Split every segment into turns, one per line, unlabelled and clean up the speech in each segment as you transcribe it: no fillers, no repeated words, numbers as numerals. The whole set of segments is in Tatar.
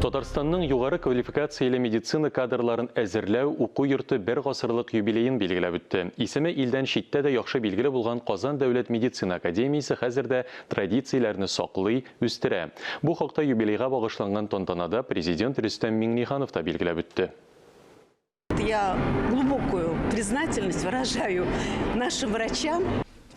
Татарстанның югары квалификацияле медицина кадрларын әзерләү уку йорты бер гасырлык юбилеен билгеләп үтте. Исеме илдән читтә дә яхшы билгеле булган Казан дәүләт медицина академиясе хәзер дә традицияләрне саклый, үстерә. Бу хакта юбилейга багышланган тантанада Президент Рөстәм Миңнеханов та билгеләп үтте.
Я глубокую признательность выражаю нашим врачам.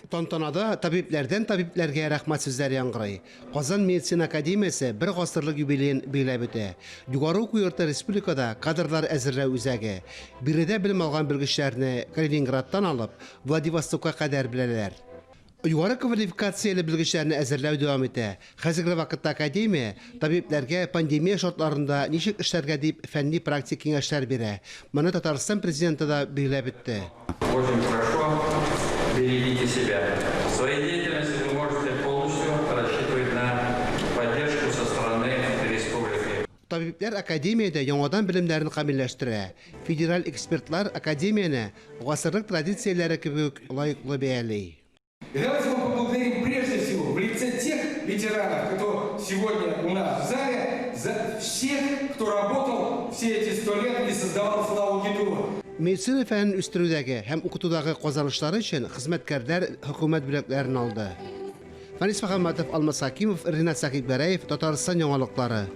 Тантанада табибләрдән табибләргә рәхмәт сүзләре яңгырый. Казан медицина академиясе бер гасырлык юбилеен билгеләп үтә. Югары уку йорты республикада кадрлар әзерләү үзәге. Биредә белем алган белгечләрне Калининградтан алып, Владивостокка кадәр беләләр. Югары квалификацияле белгечләрне әзерләү дәвам итә. Хәзерге вакытта академия табибләргә пандемия шартларында ничек эшләргә дип фәнни-практик киңәшләр бирә. Моны Татарстан Президенты да билгеләп үтте.
Очень прошу, берегите себя. В своей деятельности вы можете полностью рассчитывать на поддержку со стороны республики.
Табибләр академиядә яңадан белемнәрен камилләштерә. Федераль экспертлар академияне гасырлык традицияләре кебек үк лаеклы бәяли.
И давайте мы поблагодарим прежде всего в лице тех ветеранов, кто сегодня у нас в зале, за всех, кто работал все эти 100 лет и создавал славу ГИТУ.
Медицина фәнен үстерүдәге һәм укытудагы казанышлары өчен хезмәткәрләр хөкүмәт бүләкләрен алды. Фәнис Мөхәммәтов, Алмаз Хәкимов, Ринат Сәхибгәрәев, Татарстан яңалыклары.